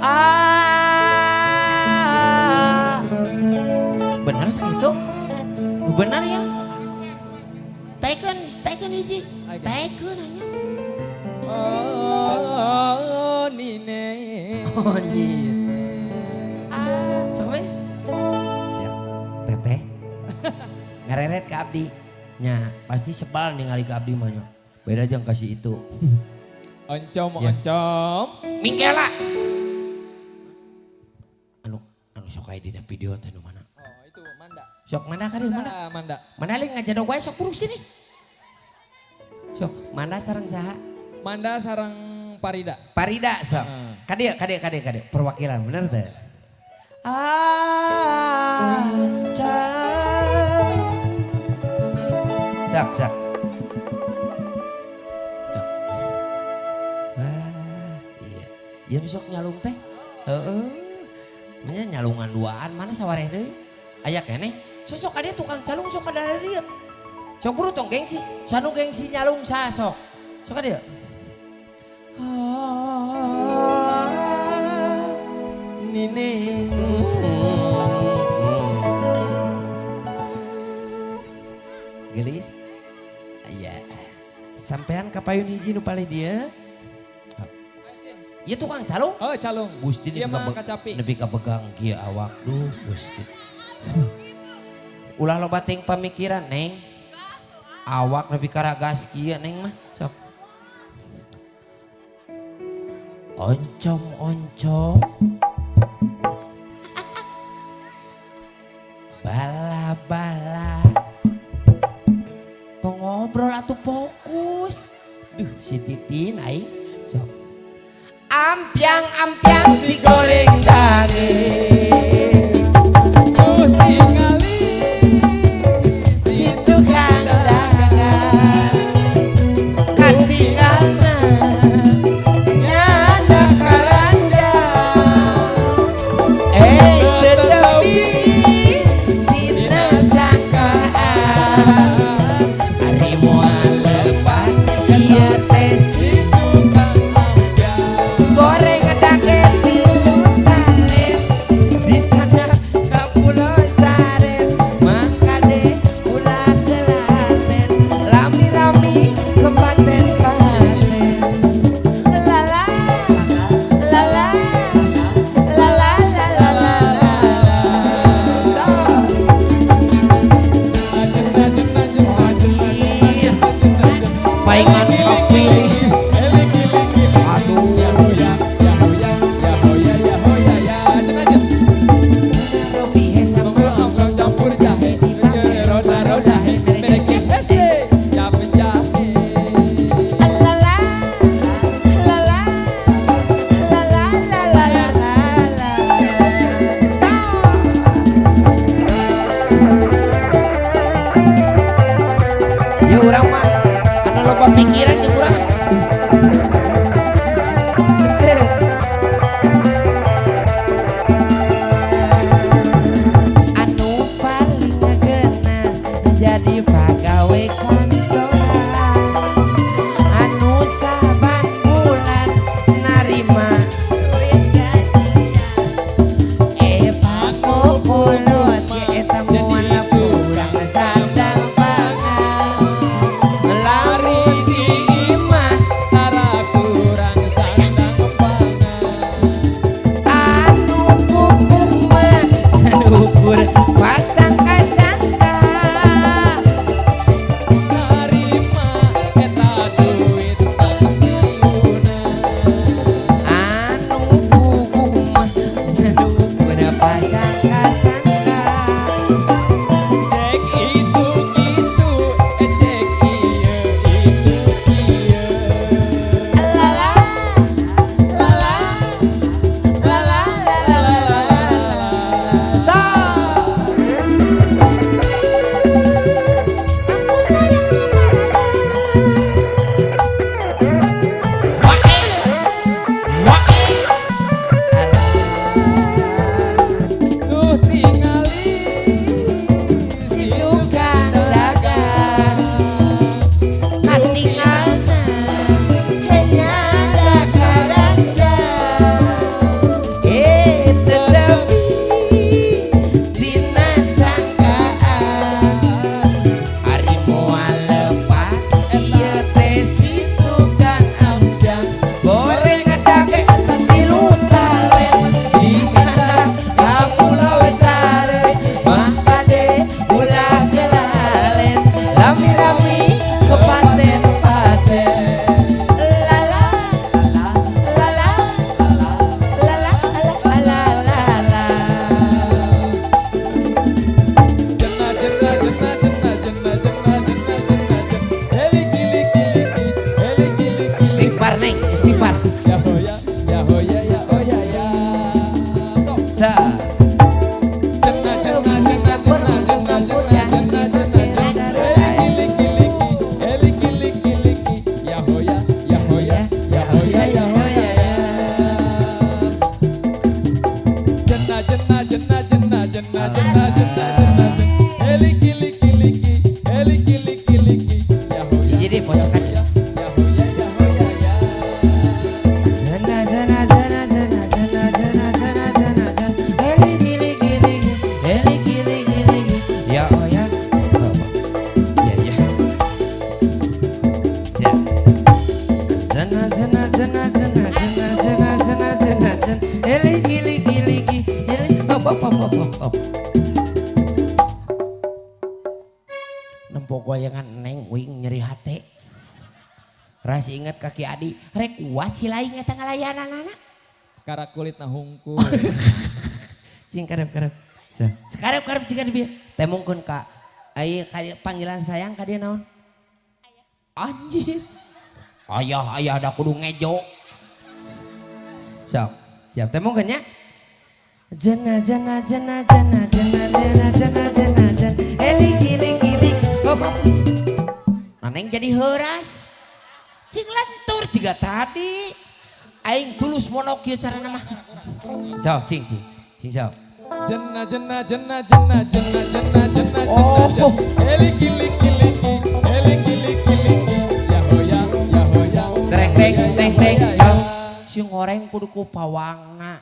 Ah. Benar sakitu? Benar ya? Taekeun, taekeun hiji. Taekeun anya. Oh, nine. Oh iya. Ah, sok we. Siap. Teteh. Ngareret ke abdi. Nya, pasti sebal ningali ke abdi mah nya. Beda jeung kasih itu. Oncom, Ya. oncom. Mingkela. Anu anu sok aya dina video teh nu mana? Oh, itu Manda. Sok mana kali mana? Manda, Manda. Mana li ngajadog wae sok buruk sini. Sok, mana sareng saha? Manda sareng Parida. Parida sok. Heeh. Kadieu kadieu kadieu kadieu perwakilan bener teh. Ancam. Sok sok. Sok. Wah, iya. Ieu nu sok nyalung teh. Heeh. Nya nyalungan duaan mana sawareh deui? Aya keneh. Sosok kadieu tukang calung sok kada dieu. Sok buru tong gengsi. Sanu gengsi nyalung saha sok. Sok kadieu. Ah, nini. Gelis. Iya. Sampean kapayun hiji nu palih dieu. Ieu tukang calung. Oh, calung. Gusti Ieu mah kacapi. Nepi ka begang kieu awak duh Gusti. Ulah loba teuing pamikiran Neng. Awak nepi ka ragas kieu Neng mah sok. Oncom oncom. Bala bala. Tong ngobrol atuh fokus. Duh si Titin aing sok. Ampiang ampiang si goreng daging. Tuh tingali Si tukang dagang katinggalna nyanda karanda. Eh tetapi tina sangkaan ari moal lepat ieu teh si tukang ampiang. goreng daging tilu talen dicanak ka pulau saren mangkade ulah kelalen lami-lami kepaten palen la la la la la la la la la so paingan kapilih. Aduh. Rupiah sambal oncom Campur jahe, roda-roda he, mereka hese, cape jahe. La la la la la la la la la la. So. Ya urang mah anu loba pikiran jeung urang. Seuh. Anu paling ngageuna jadi pagawe kantoran. Anu saban bulan narima Duit gajian. eh paku pulut ge eta moal kurang sandang pangan. Lari di imah Oh. Nempo goyangan neng wing nyeri hate. Rasi inget kaki adi, rek kuat si lain eta ngalayanan anak. Karak kulit na hungkul. Cing karep-karep. Sekarep-karep cing bieu. Temungkeun ka ai panggilan sayang ka dia naon? Ayah. Anjir. Ayah ayah da kudu ngejo. Sok, siap temungkeun nya. Jena jena jena jena jena jena jena jena jena eliki liki liki. Naneng jadi heuras. Cing lentur jiga tadi. Aing tulus monok ieu carana mah. Sok cing cing. Cing sok. Jena jena jena jena jena jena jena Oh. jena jena. Eliki liki liki, eliki liki liki. Ya hoya ya hoya. Treng treng ya treng treng. hoya, ya. Si ngoreng kudu ku pawangna.